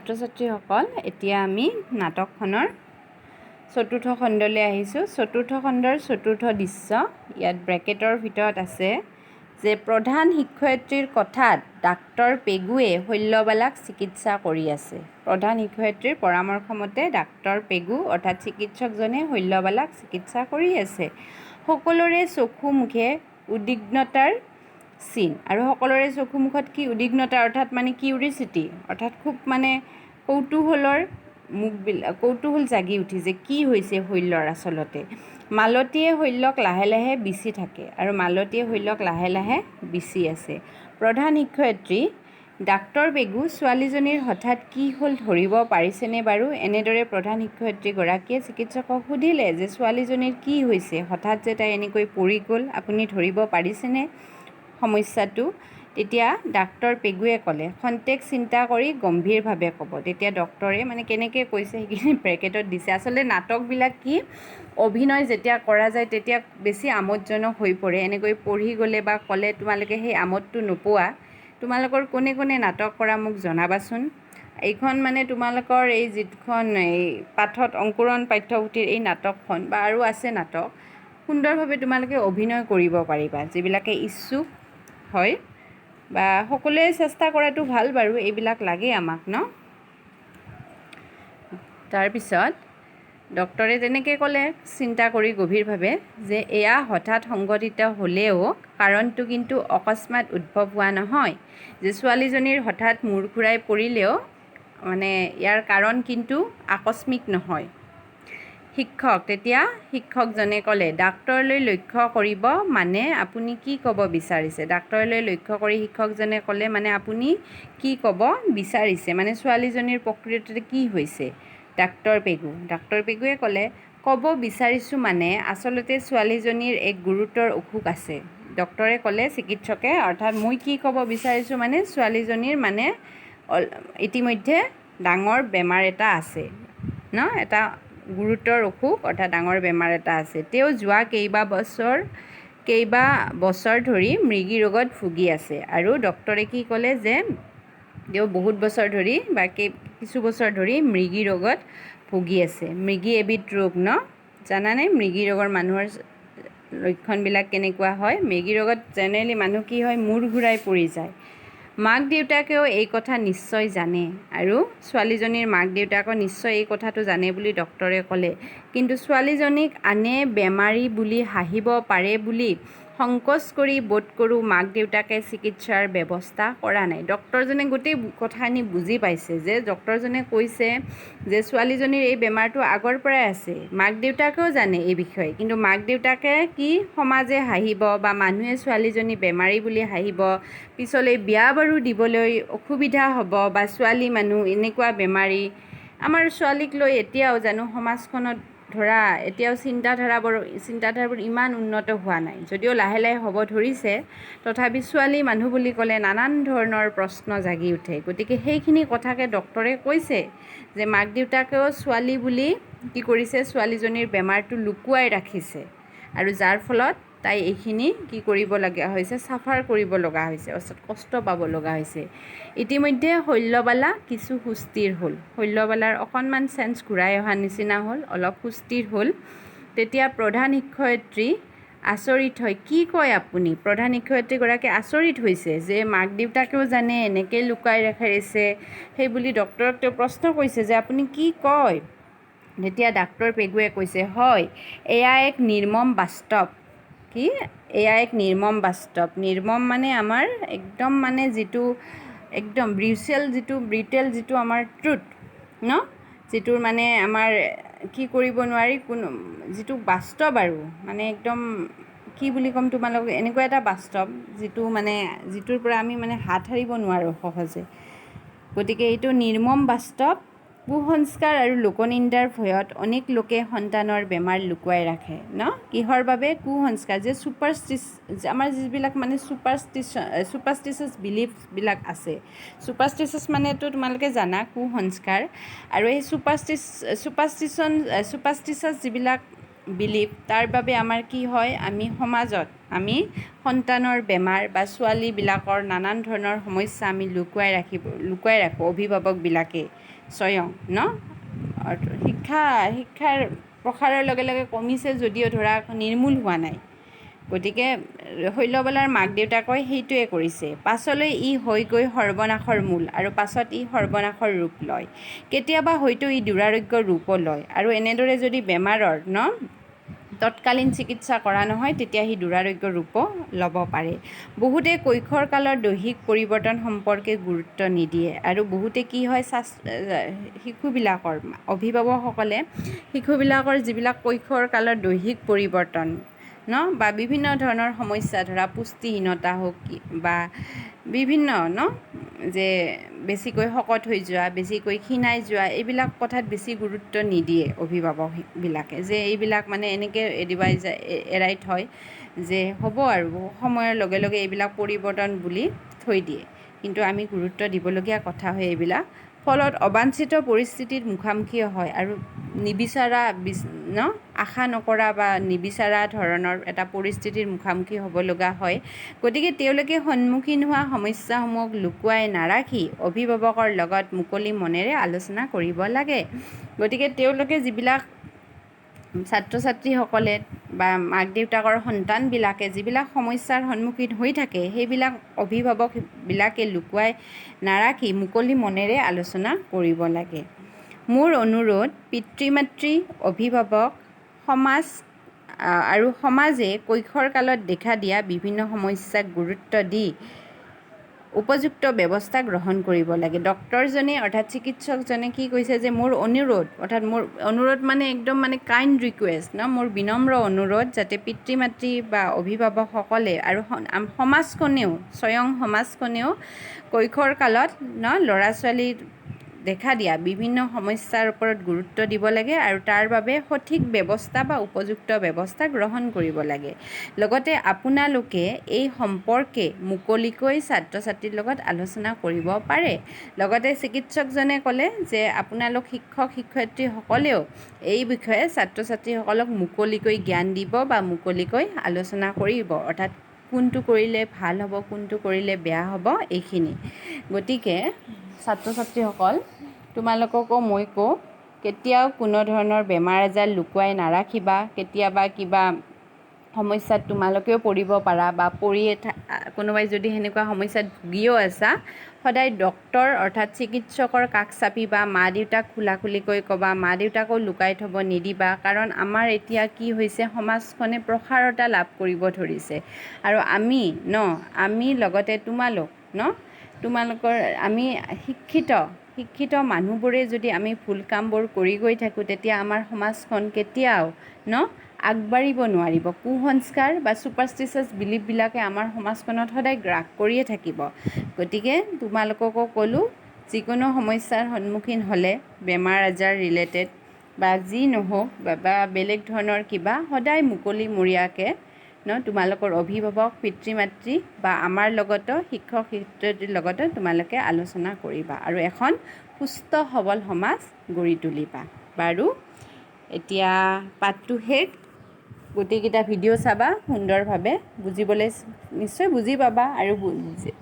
ছাত্ৰ ছাত্ৰীসকল, এতিয়া আমি নাটকখনৰ চতুৰ্থ খণ্ডলৈ আহিছোঁ। চতুৰ্থ খণ্ডৰ চতুৰ্থ দৃশ্য, ইয়াত ব্ৰেকেটৰ ভিতৰত আছে যে প্ৰধান শিক্ষয়িত্ৰীৰ কথাত ডাক্তৰ পেগুৱে শৈল্যবালাক চিকিৎসা কৰি আছে। প্ৰধান শিক্ষয়িত্ৰীৰ পৰামৰ্শ মতে ডাক্তৰ পেগু অৰ্থাৎ চিকিৎসকজনে শৈল্যবালাক চিকিৎসা কৰি আছে। সকলোৰে চকু মুখে উদ্বিগ্নতাৰ চিন। আৰু সকলোৰে চকু মুখত কি উদ্বিগ্নতা, অৰ্থাৎ মানে কিউৰিচিটি, অৰ্থাৎ খুব মানে কৌতূহলৰ মুখবিলাক, কৌতূহল জাগি উঠিছে, কি হৈছে শৈল্যৰ আচলতে। মালতীয়ে শৈল্যক লাহে লাহে বিচি থাকে আৰু মালতীয়ে শৈল্যক লাহে লাহে বিচি আছে। প্ৰধান শিক্ষয়িত্ৰী: ডাক্তৰ পেগু, ছোৱালীজনীৰ হঠাৎ কি হ'ল ধৰিব পাৰিছেনে বাৰু? এনেদৰে প্ৰধান শিক্ষয়িত্ৰীগৰাকীয়ে চিকিৎসকক সুধিলে যে ছোৱালীজনীৰ কি হৈছে, হঠাৎ যে তাই এনেকৈ পৰি গ'ল, আপুনি ধৰিব পাৰিছেনে সমস্যাটো? তেতিয়া ডাক্তৰ পেগুৱে ক'লে, খন্তেক চিন্তা কৰি গম্ভীৰভাৱে ক'ব। তেতিয়া ডক্টৰে মানে কেনেকৈ কৈছে সেইখিনি ব্ৰেকেটত দিছে। আচলতে নাটকবিলাক কি, অভিনয় যেতিয়া কৰা যায় তেতিয়া বেছি আমোদজনক হৈ পৰে। এনেকৈ পঢ়ি গ'লে বা ক'লে তোমালোকে সেই আমোদটো নোপোৱা। তোমালোকৰ কোনে কোনে নাটক কৰা মোক জনাবাচোন। এইখন মানে তোমালোকৰ এই যিখন এই পাঠত অংকুৰণ পাঠ্যপুথিৰ এই নাটকখন বা আৰু আছে নাটক, সুন্দৰভাৱে তোমালোকে অভিনয় কৰিব পাৰিবা, যিবিলাকে ইচ্ছুক হয় বা সকলোৱে চেষ্টা কৰাটো ভাল বাৰু, এইবিলাক লাগেই আমাক ন। তাৰপিছত ডক্টৰে তেনেকৈ ক'লে চিন্তা কৰি গভীৰভাৱে যে এয়া হঠাৎ সংঘটিত হ'লেও কাৰণটো কিন্তু অকস্মাত উদ্ভৱ হোৱা নহয়। যে ছোৱালীজনীৰ হঠাৎ মূৰ ঘূৰাই পৰিলেও মানে ইয়াৰ কাৰণ কিন্তু আকস্মিক নহয়। শিক্ষক, তেতিয়া শিক্ষকজনে ক'লে, ডাক্তৰলৈ লক্ষ্য কৰিব মানে আপুনি কি ক'ব বিচাৰিছে? ডাক্তৰলৈ লক্ষ্য কৰি শিক্ষকজনে ক'লে মানে আপুনি কি ক'ব বিচাৰিছে, মানে ছোৱালীজনীৰ প্ৰকৃততে কি হৈছে? ডাক্তৰ পেগু, ডাক্তৰ পেগুৱে ক'লে, ক'ব বিচাৰিছোঁ মানে আচলতে ছোৱালীজনীৰ এক গুৰুতৰ অসুখ আছে। ডক্টৰে ক'লে, চিকিৎসকে, অৰ্থাৎ মই কি ক'ব বিচাৰিছোঁ মানে ছোৱালীজনীৰ মানে ইতিমধ্যে ডাঙৰ বেমাৰ এটা আছে ন, এটা গুৰুতৰ অসুখ অৰ্থাৎ ডাঙৰ বেমাৰ এটা আছে। তেওঁ যোৱা কেইবা বছৰ ধৰি মৃগী ৰোগত ভুগি আছে। আৰু ডক্টৰে কি ক'লে যে তেওঁ বহুত বছৰ ধৰি বা কিছু বছৰ ধৰি মৃগী ৰোগত ভুগি আছে। মৃগী এবিধ ৰোগ ন, জানানে? মৃগী ৰোগৰ মানুহৰ লক্ষণবিলাক কেনেকুৱা হয়? মৃগী ৰোগত জেনেৰেলি মানুহ কি হয়, মূৰ ঘূৰাই পৰি যায়। মাক দেউতাকেও এই কথা নিশ্চয় জানে আৰু ছোৱালীজনীৰ মাক দেউতাকেও নিশ্চয় এই কথাটো জানে বুলি ডক্টৰে ক'লে। কিন্তু ছোৱালীজনীক আনে বেমাৰী বুলি হাঁহিব পাৰে বুলি সংকোচ কৰি বোধ কৰোঁ মাক দেউতাকে চিকিৎসাৰ ব্যৱস্থা কৰা নাই। ডক্টৰজনে গোটেই কথাখিনি বুজি পাইছে যে ডক্টৰজনে কৈছে যে ছোৱালীজনীৰ এই বেমাৰটো আগৰ পৰাই আছে, মাক দেউতাকেও জানে এই বিষয়ে, কিন্তু মাক দেউতাকে কি সমাজে হাঁহিব বা মানুহে ছোৱালীজনী বেমাৰী বুলি হাঁহিব, পিছলৈ বিয়া বাৰু দিবলৈ অসুবিধা হ'ব বা ছোৱালী মানুহ এনেকুৱা বেমাৰী, আমাৰ ছোৱালীক লৈ এতিয়াও জানো সমাজখনত ধৰা এতিয়াও চিন্তাধাৰাবোৰ ইমান উন্নত হোৱা নাই, যদিও লাহে লাহে হ'ব ধৰিছে, তথাপি ছোৱালী মানুহ বুলি ক'লে নানান ধৰণৰ প্ৰশ্ন জাগি উঠে। গতিকে সেইখিনি কথাকে ডক্টৰে কৈছে যে মাক দেউতাকেও ছোৱালী বুলি কি কৰিছে, ছোৱালীজনীৰ বেমাৰটো লুকুৱাই ৰাখিছে আৰু যাৰ ফলত তাই এইখিনি কি কৰিব লগা হৈছে, চাফাৰ কৰিব লগা হৈছে, অৰ্থাৎ কষ্ট পাব লগা হৈছে। ইতিমধ্যে শৈল্যবালা কিছু সুস্থিৰ হ'ল। শৈল্যবালাৰ অকণমান চেঞ্চ ঘূৰাই অহা নিচিনা হ'ল, অলপ সুস্থিৰ হ'ল। তেতিয়া প্ৰধান শিক্ষয়িত্ৰী আচৰিত হয়, কি কয় আপুনি? প্ৰধান শিক্ষয়িত্ৰীগৰাকী আচৰিত হৈছে যে মাক দেউতাকেও জানে, এনেকৈ লুকাই ৰাখিছে, সেই বুলি ডক্টৰক তেওঁ প্ৰশ্ন কৰিছে যে আপুনি কি কয়? তেতিয়া ডাক্তৰ পেগুৱে কৈছে, হয়, এয়া এক নিৰ্মম বাস্তৱ। কি এয়া এক নিৰ্মম বাস্তৱ? নিৰ্মম মানে আমাৰ একদম মানে যিটো একদম ব্ৰিউচেল, যিটো ব্ৰিটেল, যিটো আমাৰ ট্ৰুথ ন, যিটোৰ মানে আমাৰ কি কৰিব নোৱাৰি, কোনো যিটো বাস্তৱ আৰু মানে একদম কি বুলি ক'ম তোমালোক, এনেকুৱা এটা বাস্তৱ যিটো মানে যিটোৰ পৰা আমি মানে হাত সাৰিব নোৱাৰোঁ সহজে। গতিকে এইটো নিৰ্মম বাস্তৱ। কুসংস্কাৰ আৰু লোকনিন্দাৰ ভয়ত অনেক লোকে সন্তানৰ বেমাৰ লুকুৱাই ৰাখে ন। কিহৰ বাবে? কুসংস্কাৰ যে আমাৰ যিবিলাক মানে ছুপাৰষ্টিচিয়াছ বিলিফবিলাক আছে। ছুপাৰষ্টিচিয়াছ মানেতো তোমালোকে জানা কুসংস্কাৰ। আৰু এই ছুপাৰষ্টিচিয়াছ যিবিলাক বিলিফ, তাৰ বাবে আমাৰ কি হয়, আমি সমাজত আমি সন্তানৰ বেমাৰ বা ছোৱালীবিলাকৰ নানান ধৰণৰ সমস্যা আমি লুকুৱাই ৰাখোঁ অভিভাৱকবিলাকে স্বয়ং ন। শিক্ষাৰ প্ৰসাৰৰ লগে লগে কমিছে যদিও ধৰা নিৰ্মূল হোৱা নাই। গতিকে শৈলবালাৰ মাক দেউতাকে সেইটোৱে কৰিছে। পাছলৈ ই হৈ গৈ সৰ্বনাশৰ মূল, আৰু পাছত ই সৰ্বনাশৰ ৰূপ লয়। কেতিয়াবা হয়তো ই দুৰাৰোগ্য ৰূপো লয়। আৰু এনেদৰে যদি বেমাৰৰ ন তৎকালীন চিকিৎসা কৰা নহয়, তেতিয়া সি দুৰাৰোগ্য ৰূপো ল'ব পাৰে। বহুতে কৈশোৰ কালৰ দৈহিক পৰিৱৰ্তন সম্পৰ্কে গুৰুত্ব নিদিয়ে। আৰু বহুতে কি হয়, শিশুবিলাকৰ অভিভাৱকসকলে শিশুবিলাকৰ যিবিলাক কৈশোৰ কালৰ দৈহিক পৰিৱৰ্তন ন বা বিভিন্ন ধৰণৰ সমস্যা, ধৰা পুষ্টিহীনতা হওক বা বিভিন্ন ন যে বেছিকৈ শকত হৈ যোৱা, বেছিকৈ ক্ষীণাই যোৱা, এইবিলাক কথাত বেছি গুৰুত্ব নিদিয়ে অভিভাৱকবিলাকে, যে এইবিলাক মানে এনেকৈ এৰাই থয় যে হ'ব আৰু সময়ৰ লগে লগে এইবিলাক পৰিৱৰ্তন বুলি থৈ দিয়ে। কিন্তু আমি গুৰুত্ব দিবলগীয়া কথা হয় এইবিলাক। ফলত অবাঞ্ছিত পৰিস্থিতিৰ মুখামুখি হয় আৰু নিবিচৰা ন আশা নকৰা বা নিবিচৰা ধৰণৰ এটা পৰিস্থিতিৰ মুখামুখি হ'ব লগা হয়। গতিকে তেওঁলোকে সন্মুখীন হোৱা সমস্যাসমূহক লুকুৱাই নাৰাখি অভিভাৱকৰ লগত মুকলি মনেৰে আলোচনা কৰিব লাগে। গতিকে তেওঁলোকে যিবিলাক ছাত্ৰ ছাত্ৰীসকলে বা মাক দেউতাকৰ সন্তানবিলাকে যিবিলাক সমস্যাৰ সন্মুখীন হৈ থাকে, সেইবিলাক অভিভাৱকবিলাকে লুকুৱাই নাৰাখি মুকলি মনেৰে আলোচনা কৰিব লাগে। মোৰ অনুৰোধ, পিতৃ মাতৃ, অভিভাৱক, সমাজ আৰু সমাজে কৈশোৰ কালত দেখা দিয়া বিভিন্ন সমস্যাক গুৰুত্ব দি উপযুক্ত ব্যৱস্থা গ্ৰহণ কৰিব লাগে। ডক্টৰজনে অৰ্থাৎ চিকিৎসকজনে কি কৈছে যে মোৰ অনুৰোধ, অৰ্থাৎ মোৰ অনুৰোধ মানে একদম মানে কাইণ্ড ৰিকুৱেষ্ট ন, মোৰ বিনম্ৰ অনুৰোধ যাতে পিতৃ মাতৃ বা অভিভাৱকসকলে আৰু সমাজখনেও, স্বয়ং সমাজখনেও কৈশোৰ কালত ন ল'ৰা ছোৱালীৰ দেখা দিয়া বিভিন্ন সমস্যাৰ ওপৰত গুৰুত্ব দিব লাগে আৰু তাৰ বাবে সঠিক ব্যৱস্থা বা উপযুক্ত ব্যৱস্থা গ্ৰহণ কৰিব লাগে। লগতে আপোনালোকে এই সম্পৰ্কে মুকলিকৈ ছাত্ৰ ছাত্ৰীৰ লগত আলোচনা কৰিব পাৰে। লগতে চিকিৎসকজনে ক'লে যে আপোনালোক শিক্ষক শিক্ষয়িত্ৰীসকলেও এই বিষয়ে ছাত্ৰ ছাত্ৰীসকলক মুকলিকৈ জ্ঞান দিব বা মুকলিকৈ আলোচনা কৰিব, অৰ্থাৎ কোনটো কৰিলে ভাল হ'ব, কোনটো কৰিলে বেয়া হ'ব, এইখিনি। গতিকে ছাত্ৰ ছাত্ৰীসকল, তোমালোককো মই কওঁ, কেতিয়াও কোনো ধৰণৰ বেমাৰ আজাৰ লুকুৱাই নাৰাখিবা। কেতিয়াবা কিবা সমস্যাত তোমালোকেও পৰিব পাৰা বা পৰিয়ে কোনোবাই যদি সেনেকুৱা সমস্যাত ভুগিও আছা, সদায় ডক্তৰ অৰ্থাৎ চিকিৎসকৰ কাষ চাপিবা, মা দেউতাক খোলাখুলিকৈ ক'বা, মা দেউতাকো লুকাই থ'ব নিদিবা। কাৰণ আমাৰ এতিয়া কি হৈছে, সমাজখনে প্ৰসাৰতা লাভ কৰিব ধৰিছে আৰু আমি ন, আমি লগতে তোমালোক ন, তোমালোকৰ আমি শিক্ষিত মানুহবোৰে যদি আমি ভুল কামবোৰ কৰি গৈ থাকোঁ, তেতিয়া আমাৰ সমাজখন কেতিয়াও ন আগবাঢ়িব নোৱাৰিব। কুসংস্কাৰ বা ছুপাৰষ্টিচিয়াছ বিলিফবিলাকে আমাৰ সমাজখনত সদায় গ্ৰাস কৰিয়ে থাকিব। গতিকে তোমালোককো ক'লোঁ, যিকোনো সমস্যাৰ সন্মুখীন হ'লে, বেমাৰ আজাৰ ৰিলেটেড বা যি নহওক বা বেলেগ ধৰণৰ কিবা, সদায় মুকলিমূৰীয়াকৈ ন তোমালোকৰ অভিভাৱক, পিতৃ মাতৃ বা আমাৰ লগতো শিক্ষক শিক্ষয়িত্ৰীৰ লগতো তোমালোকে আলোচনা কৰিবা আৰু এখন সুস্থ সবল সমাজ গঢ়ি তুলিবা। বাৰু, এতিয়া পাঠটো শেষ। গোটেইকেইটা ভিডিঅ' চাবা সুন্দৰভাৱে, বুজিবলৈ নিশ্চয় বুজি পাবা। আৰু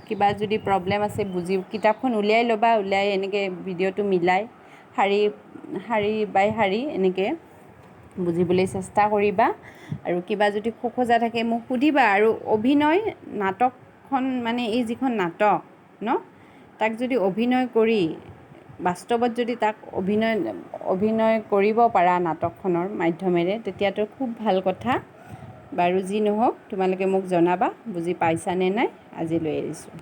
কিবা যদি প্ৰব্লেম আছে বুজি কিতাপখন উলিয়াই ল'বা, উলিয়াই এনেকৈ ভিডিঅ'টো মিলাই শাৰী শাৰী বাই শাৰী এনেকৈ বুজিবলৈ চেষ্টা কৰিবা। আৰু কিবা যদি খোকোজা থাকে মোক সুধিবা। আৰু অভিনয় নাটকখন মানে এই যিখন নাটক ন, তাক যদি অভিনয় কৰি বাস্তৱত যদি তাক অভিনয় কৰিব পাৰা নাটকখনৰ মাধ্যমেৰে, তেতিয়াতো খুব ভাল কথা। বাৰু যি নহওক, তোমালোকে মোক জনাবা বুজি পাইছানে নাই। আজিলৈ এৰিছোঁ।